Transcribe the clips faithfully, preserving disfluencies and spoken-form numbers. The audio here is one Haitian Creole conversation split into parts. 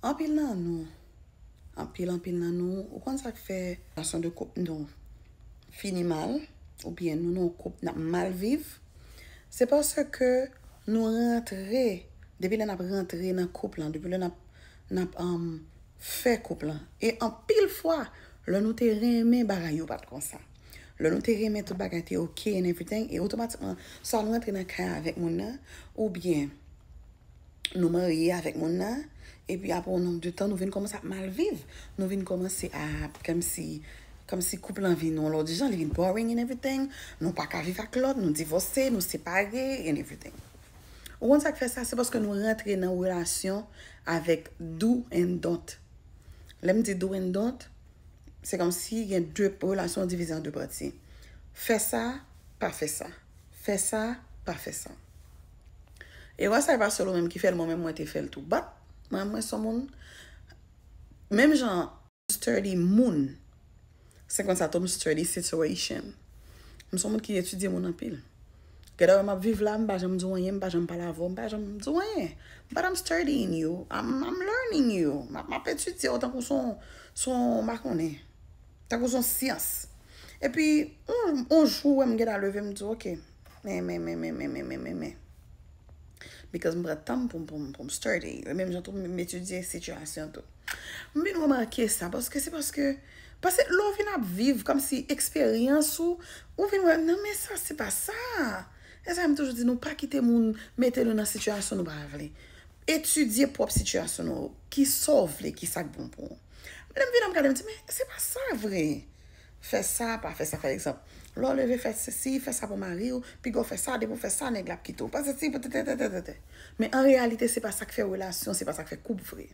Anpil nan nou, anpil, anpil nan nou, ou konn sa k fè relasyon de koup nou fini mal, oubyen nou nan yon koup n ap mal viv, se paske nou rantre, depi lè n ap rantre nan koup lan, depi lè n ap, n ap um, fè koup lan. E anpil fwa, lè nou te renmen bagay yo pa t konsa. Lè nou te renmen tout bagay te ok and everything, e otomatikman, swa nou rantre nan kay avèk moun nan, oubyen nou marye avèk moun nan, epi apre yon nonb de tan, nou vin kòmanse ap mal viv. Nou vin kòmanse ap, kòmsi, kòmsi koup lan vin yon lòt jan, li vin boring and everything. Nou pa ka viv ak lòt, nou divòse, nou separe and everything. Ou konn sa k fè sa? Se paske nou rantre nan relasyon avèk do and don't. Lè m di do and don't, se kòmsi gen de relasyon divize an de pati. Fè sa, pa fè sa. Fè sa, pa fè sa. Erè sa e pa sèl ou menm ki fè l, mwen menm mwen te fè l tou. But, mwen mwen se yon moun, menm jan m study moun, se konsa tou m study situation. M se yon moun ki etidye moun anpil. Gade wè m ap viv la, m pa janm di w anyen, m pa janm pale avè w, m pa janm di w anyen. But I'm studying you, I'm, I'm learning you. M ap, m ap etidye w tankou se yon, se yon, m pa konnen. Tankou se yon syans. Epi, yon, yon jou, wè m gentan leve, m di, ok. Men, men, men, men, men, men, men, men, men. Because m pran tan m pou m, pou m, pou m study. Menm jan tou, m, m etidye sitiyasyon tou. M vin remake sa, paske se paske, paske lè w vin ap viv kòmsi eksperyans ou, ou vin wè, non, men sa, se pa sa. E sa m toujou di, nou pa kite moun mete nou nan sitiyasyon nou pa vle. Etidye pwòp sitiyasyon nou, ki sa w vle, ki sa k bon pou ou. Men lè m vin ap gade, m di, men se pa sa vre. Fè sa, pa fè sa, pa egzanp. Lè w leve fè sesi, fè sa pou mari w, piga w fè sa, depi w fè sa, nèg la ap kite w. Pa sesi, pa tètètètètè. Men an reyalite, se pa sa k fè relasyon, se pa sa k fè koup vre.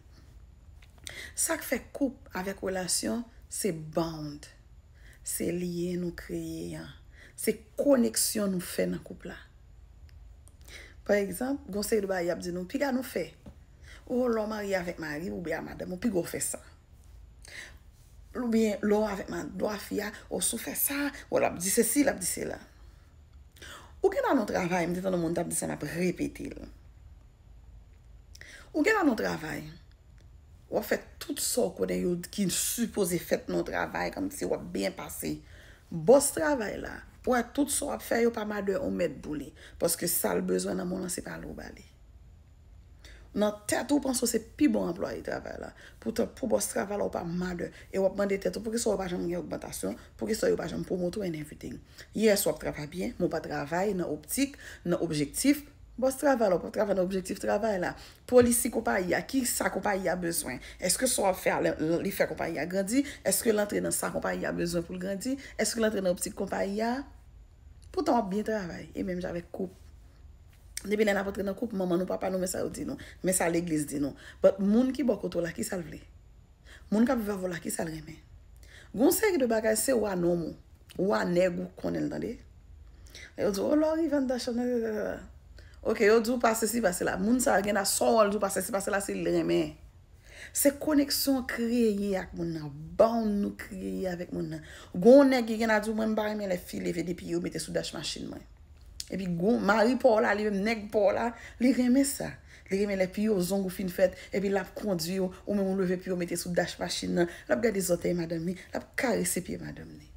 Sa k fè koup avèk relasyon, se bond. Se lyen nou kreye an. Se koneksyon nou fè nan koup la. Pa egzanp, gon seri de bagay y ap di nou, piga nou fè. O, lè w marye avèk mari w oubyen a madanm ou, piga w fè sa. Oubyen lè w avèk ma, lè w a fi a, o, si w fè sa, o, l ap di sesi, l ap di sela. Ou gen nan yon travay, m te tande yon moun t ap di sa, m ap repete l. Ou gen nan yon travay, w ap fè tout sa w konnen yo ki sipoze fèt nan yon travay, kòmsi w ap byen pase. Bòs travay la, wè tout sa w ap fè yo pa madè yon mèd pou li, paske sa l bezwen nan moman se pa li w ba li. Nan tèt ou, panse w se pi bon anplwaye travay la. Poutan, pou bòs travay la, ou pa madè. E w ap mande tèt ou, poukisa w pa janm gen ogmantasyon? Poukisa yo pa janm pwomote w and everything? Yes, w ap travay byen, men w pa travay nan optik, nan objektif bòs travay la, w pa travay nan objektif travay la. Polisi konpayi a, ki sa konpayi a bezwen? Èske sa w ap fè a, li fè konpayi a grandi? Èske l antre nan sa konpayi a bezwen pou l grandi? Èske l antre nan optik konpayi a? Poutan w ap byen travay, e menm jan avèk koup. Depi lè n ap antre nan koup, manman nou, papa nou, men sa yo di nou, men sa legliz di nou. But moun ki bò kote w la, ki sa l vle? Moun k ap viv avè w la, ki sa l renmen? Gon seri de bagay, se wa nonm ou, wa nèg ou konnen l, tande. Yo di w, o, lè w rive anndan chanm nan, ok, yo di w pa sesi, pa sela. Moun sa a gen la, sa w wè l di w pa sesi, pa sela, se li l renmen. Se koneksyon w kreye ak moun nan, bond nou kreye avèk moun nan. Gon nèg ki gen la di w, mwen m pa renmen lè fi leve de pye yo mete sou dash machin mwen. Epi gon mari pa w la, li menm nèg pa w la, li renmen sa. Li renmen lè pye w, zong ou fin fèt, epi l ap kondui w, ou menm ou leve pye w mete sou dash machin nan, l ap gade zòtèy madanm li, l ap karese pye madanm li.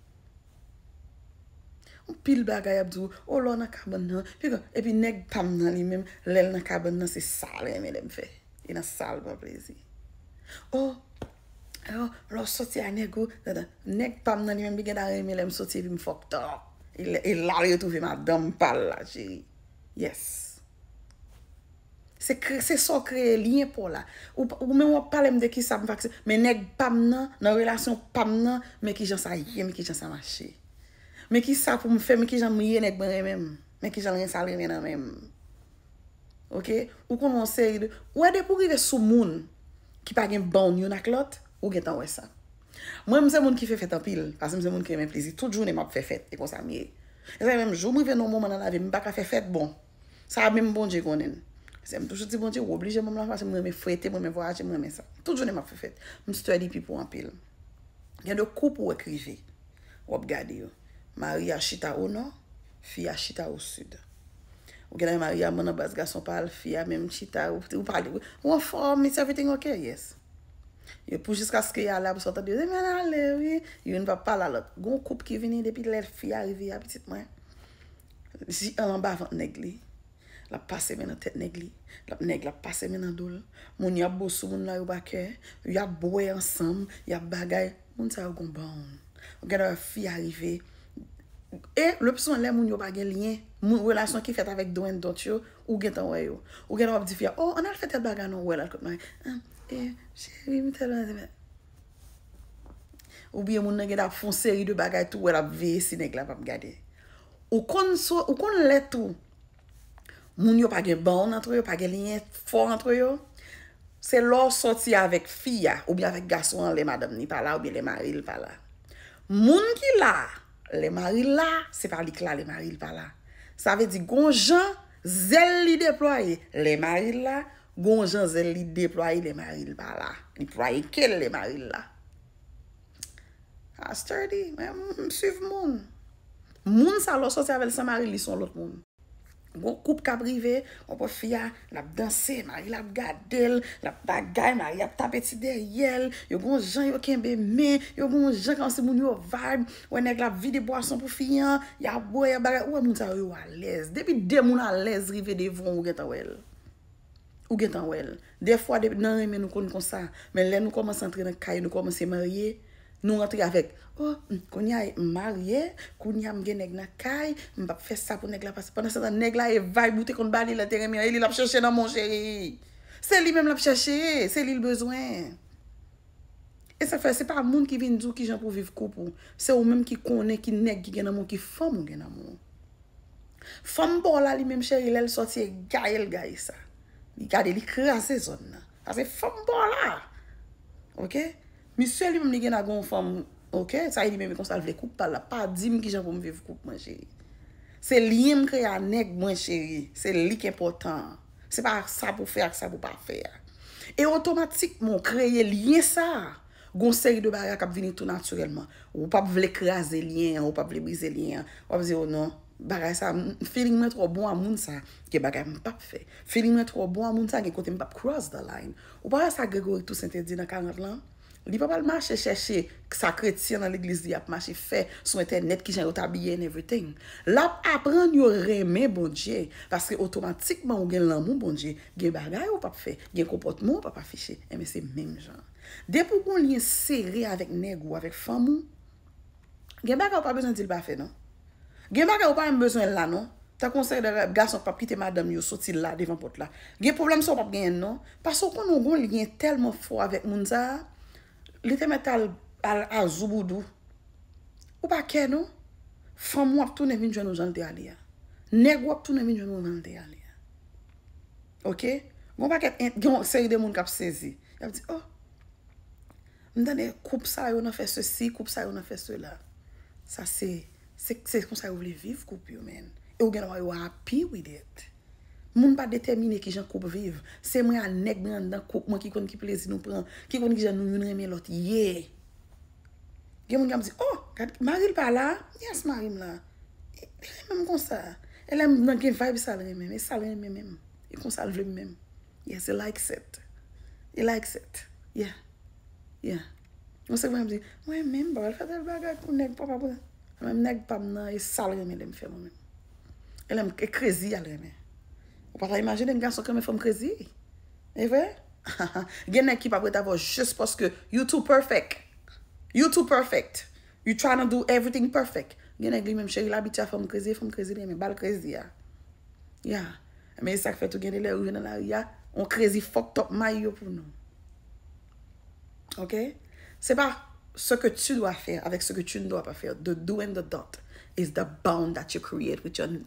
Yon pil bagay ap di w, o lè w nan kabann nan, piga, epi nèg pa m nan li menm, lè l nan kabann nan, se sa l renmen lè m fè. E nan sa l pran plezi. O, o, lè w soti a nèg ou, nèg pa m nan li menm, li gentan renmen lè m soti epi m fucked up. E la l retwouve madanm pa l la, cheri. Yes. Se kre, se sa w kreye lyen pa w la. Ou, ou menm w ap pale m de kisa m vakse. Men nèg pa m nan, nan relasyon pa m nan, men kijan sa ye, men kijan sa mache. Men kisa pou m fè, men kijan m ye nèg mwen renmen m. Men kijan l ren sa l renmen nan men m. Ok? Ou konnen yon seri de, ou wè depi w rive sou moun ki pa gen bond youn ak lòt, ou gentan wè sa. Mwen, m se moun ki fè fèt anpil, paske m se moun ki renmen plezi. Tout jounen m ap fè fèt, e konsa m ye. E sa menm jou m rive nan yon moman nan lavi m, m pa ka fè fèt, bon. Sa menm Bondye konnen l. Se m toujou di Bondye, ou oblije ban m lavi paske m renmen frete, m renmen vwayaje, m renmen sa. Tout jounen m ap fè fèt. M study people anpil. Gen de koup ou wè k rive. W ap gade yo. Mari a chita o nò, fi a chita o sid. Ou gen lè mari a nan baz gason pa l, fi a menm chita, ou, ou pale, ou anfòm, is everything ok? Yes. Yo pou jiskaske y ale, apre sa w tande yo, men ale, wi. Youn pa pale a lòt. Gon koup ki vini depi lè fi a rive a, pitit mwen. Ji an anba vant nèg li. L ap pase men nan tèt nèg li. L ap, nèg la ap pase men nan do l. Moun y ap bo sou moun la, yo pa kè. Y ap bwè ansanm, y ap bagay. Moun sa yo gon bònn. Ou gen dwa fi a rive. E le pli souvan lè moun yo pa gen lyen, moun, relasyon ki fèt avèk do and don't yo, ou gentan wè yo. Ou gentan w ap di fi a, oh, ann al fè tèl bagay non, ou wè l al kot mari. Ah, e, cheri, m tèl bagay. Oubyen moun nan gentan ap fè yon seri de bagay tou, wè l ap veye si nèg la p ap gade. Ou konn so, ou konn lè tou, moun yo pa gen bònn antre yo, pa gen lyen fò antre yo. Se lè w sòti avèk fi a, oubyen avèk gason an, lè madanm ni pa la, oubyen lè mari l pa la. Moun ki la, lè mari l la, se pa li k la, lè mari l pa la. Sa vle di, gon jan zèl li deplwaye, lè mari l la, gon jan zèl li deplwaye, lè mari l pa la. Li plwaye ke l, lè mari l la. A sturdy, men m, m swiv moun. Moun sa, lè w sòti avè l san mari l, li se yon lòt moun. Gon koup k ap rive, w ap wè fi a, l ap danse, mari l ap gade l, l ap bagay, mari ap tape ti dèyè l, yo gon jan yo kenbe men, yo gon jan kòmsi moun yo vibe, wè nèg la ap vide bwason pou fi an, y ap bwè, y ap bagay, ou wè moun sa yo, yo alèz. Depi de moun alèz rive devan w, ou gentan wè l. Ou gentan wè l. Dèfwa, de, nan renmen nou konn konsa, men lè nou kòmanse antre nan kay, nou kòmanse marye, nou rantre avèk, oh, m, kounye a m marye, kounye a m gen nèg nan kay, m p ap fè sa pou nèg la pase. Pandan se tan, nèg la e vibe ou te konn ba li lè l te renmen an, e li l ap chèche nan men w, cheri. Se li menm l ap chèche, se li l bezwen. E sa fè, se pa moun ki vin di w kijan pou viv koup ou. Se ou menm ki konnen ki nèg ki gen nan men w, ki fanm ou gen nan men w. Fanm pa w la, li menm, cheri, lè l sòti, e gaye l gaye sa. Li gade, li kraze zòn nan. Paske fanm pa w la. Oke? Misye li menm, li gen nan gon fanm, oke? Sa e li menm, konsa l vle koup pa l la. Pa di m kijan pou m viv koup mwen, cheri. Se lyen m kreye a nèg mwen, cheri. Se li k enpòtan. Se pa sa pou fè ak sa pou pa fè a. E otomatikman, w kreye lyen sa a. Gon seri de bagay k ap vini tou natirèlman. Ou p ap vle kraze lyen an, ou p ap vle brize lyen an. W ap di, oh non, bagay sa, m, feeling mwen twò bon a moun sa, gen bagay m p ap fè. Feeling mwen twò bon a moun sa, gen kote m p ap cross the line. Ou pa wè sa Gregory Toussaint te di nan karant lan? Li pa pral mache chèche sa kretyen nan legliz li ap mache fè sou entènèt, kijan yo t abiye and everything. L ap aprann yo renmen Bondye, paske otomatikman ou gen lanmou Bondye, gen bagay ou p ap fè, gen konpòtman ou p ap afiche. Enben, se menm jan. Depi w gon lyen sere avèk nèg ou, avèk fanm ou, gen bagay ou pa bezwen di l pa fè, non. Gen bagay ou pa menm bezwen l la, non. Tankou yon seri de gason k p ap kite madanm yo soti la devan pòt la. Gen pwoblèm sa ou p ap genyen l, non. Paske w konnen w gon lyen tèlman fò avèk moun sa a, li te mèt al, al a zouboudou. Ou pa kè, non. Fanm ou ap tounen vin jwenn ou jan l te ale a. Nèg ou ap tounen vin jwenn ou jan l te ale a. Oke? Gon pakèt, gen yon seri de moun k ap sezi. Y ap di, oh, m tande koup sa yo nan fè sesi, koup sa yo nan fè sela. Sa se, se, se konsa yo vle viv koup yo, man. E ou gen dwa yo happy with it. Moun pa detèmine kijan koup viv. Se mwen a nèg mwen anndan koup mwen ki konn ki plezi nou pran, ki konn kijan nou youn renmen lòt ye. Gen moun k ap di, oh, gad, mari l pa la? Yes, mari m la. E, e renmen m konsa. E lè m nan gen vibe sa l renmen m, e sa l renmen menm. E konsa l vle m menm. Yes, he likes it. He likes it. Yeah. Yeah. Yon seri moun ap di, mwen menm, m pa pral fè tèl bagay pou nèg papa pou mwen, nèg pa m nan, e sa l renmen lè m fè mwen menm. E lè m, e krezi a l renmen. Ou pa ta imajine yon gason k renmen fanm krezi. E vre? Gen nèg ki p ap ret avè w jis paske you too perfect. You too perfect. You trying to do everything perfect. Gen nèg li menm, cheri, l abitye a fanm krezi, e fanm krezi li renmen, ba l krezi a. Yeah. Men e sa k fè tou gen de lè ou rive nan lari a, on crazy fucked up may yo pou nou. Ok? Se pa ce que tu dois faire avec ce que tu ne dois pas faire. The do and the don't is the bond that you create with your, with